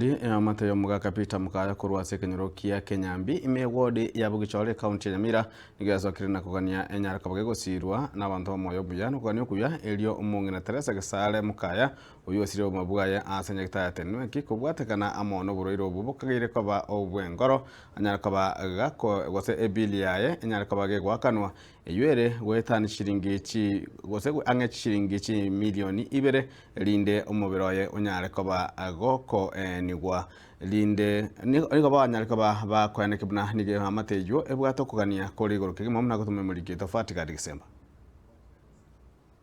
Eamate y'omogaka Peter Mukaya korwa ase ekenyoro kia Kenyambi ime eward ya Bogichore ekaunti ya Nyamira nigo yasokire na kogania enyare koba gegosirwa n'abanto b'omoyo omuya nokogania okuya erio omong'ina Teresa Gesare Mukaya oyio osirire obogima bwaye ase nyagetari ya Tenweki kobwatekana amo noborwaire obwo bokageire koba obw'enkoro anyare koba gako gose ebill yaye enyare koba gegoakanwa Eyio ere goetania chishilingi chi gose ang'e chishilingi chimilioni ibere, erinde omobere oye onyare koba gokoenigwa. Rinde nigo banyare koba bakoenekia buna nigo eamate eyio ebwate okogania kore igoro kegima buna gotoma emoriki oito Fatigadi Gisemba.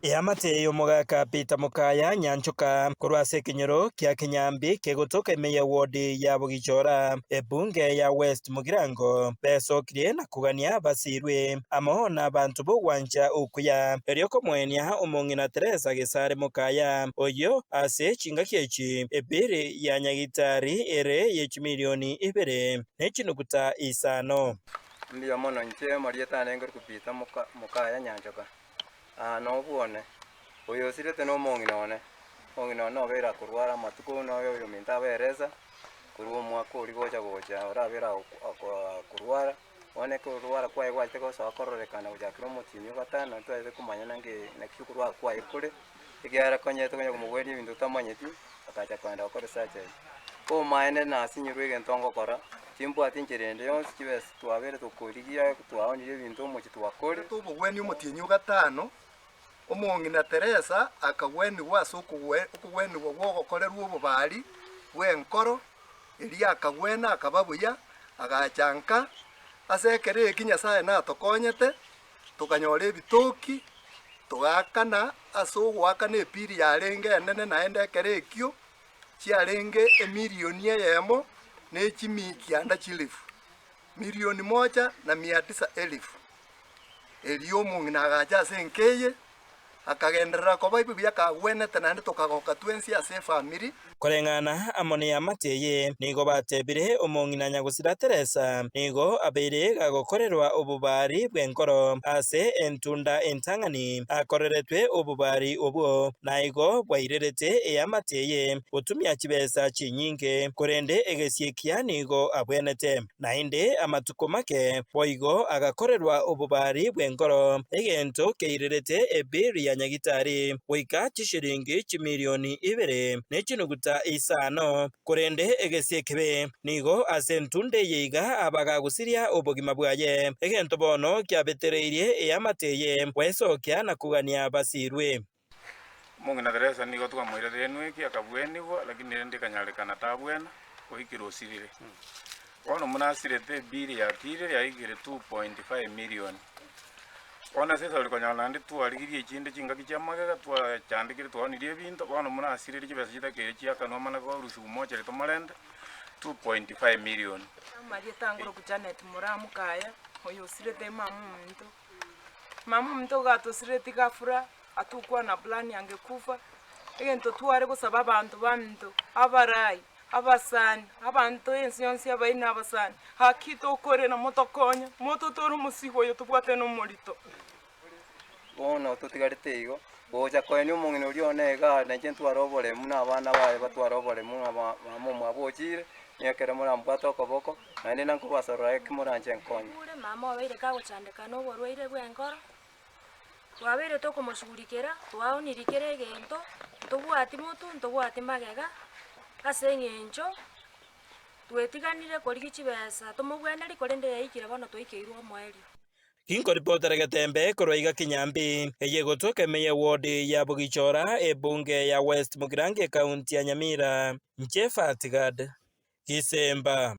Eamate y'omogaka Peter Mokaya Nyanchoka korwa ase ekenyoro kia Kenyambi kegotoka ime ye ward ya Bogichora, ebunge ya West Mugirango, besokirie na kogania basirwe amo nabanto b'ogwancha okuya erio komoenia omong'ina Teresa Gesare Mokaya, oyio ase chingaki echi ebiri ya nyagitari ere ye chimilioni ibere ne chinuguta isano. Mbuya mono inche amarieta ane nkorokwa Peter Mokaya Nyanchoka. Aa nobwone, oyo osirete nomong'ina one, omong'ina one obeire akorwara amatuko na oyo oyominto aberesa, korwa omwaka oria gocha gocha orabere akorwara, bono ekorwara kwaye gwachete gosoa kororekana gochakera omotienyi o gatano ntwaete komanya naki naki okorwara kwaye kore, ekiagera konyete konya komogwenia ebinto otamanyeti, akacha kogenda gokora esurgery. Omaene nasinyirwe egento ngokora, timbwati enchera ende yonsi chibesa twabeire tokorigia twaonirie ebinto omochie twakore. Tobogwenia omotienyi o gatano, omong'ina Teresa akagwenigwa ase okogwenigwa gw'ogokorerwa obobari bw'enkoro, erio akagwena akaba buya, agacha nka. Ase ekero eki Nyasae natokonyete, tokanyora ebitoki, togaakana ase ogoakana epiri yarenge enene naende ekero ekio, chiarenge emilioni eyemo ne chimia kianda chilifu, milioni moja na mia tisa elifu. Erio omong'ina agacha ase enka eye, akagenderera koba ebibe akagwenete naende tokagoka twensi ase efamiri. Koreng'ana amo neamate eye, nigo batebire omong'ina nyagosira Teresa nigo abeire gagokorerwa obobaari bw'enkoro ase entunda entang'ani akoreretwe obobaari obwo, na igo bwairerete eamate eye gotumia chibesa chinyinge, korende egesie ekiya nigo abwenete. Naende amatuko make boigo agakorerwa obobaari bw'enkoro, egento keirerete ebiri ya nyagitari goika chishilingi chimilioni ibere ne chinuguta isano. Korende egesie ekebe nigo ase entunda eye iga abagagusiria obogima bwaye, egento bono kiabetereirie eamate eye gwesokia na kogania basirwe. Omong'ina Teresa nigo twamoirete enweki akabwenigwa, lakini rende ekanyarekana tabwena, oikire osirire. Bono buna asirete ebill yatire yaikire 2.5 million. Bono ase esabari konyora naende twarigirie echinde chingaki chia magega twachandekire twaonirie ebinto, bono buna asirire chibesa chitakeire chiakanwa mana korusiwa mochari tomorente 2.5 million. Amarieta ngoroku Janet Moraa Mokaya, oyo osirete mama ominto. Mama ominto iga atosireti ghafla, atukwa na plan angekufa, egento tware gosaba abanto baminto, abarai, abasani, abanto ense yonsi abairi na abasani, haki tokore na motokonye, mototore omosigo oyo tobwate na omorito. Bono totigarete igo, gocha koenia omong'ina oria one igaa, na inche ntware oboremu na abana baye batware oboremu ng'a mama omwabo ochire, nigo ekero morambwate okoboko, naende nankobasarora eki moranche nkonye. Ure mama obeire kagochandeka noborwaire bw'enkoro, twabeire tokomoshughulikera, twaonirie kera egento, ntobwati motwe, ntobwati magega, ase eng'encho twetiganire korigia chibesa tomobwenerie korende yaikire bono twaikeirwe omoerio. Inkoripotera getembe korwa iga Kinyambi, eye egotoka ime ye ward ya Bogichora, ebunge ya West Mugirango ekaunti ya Nyamira. Inche Fatgad Gisemba.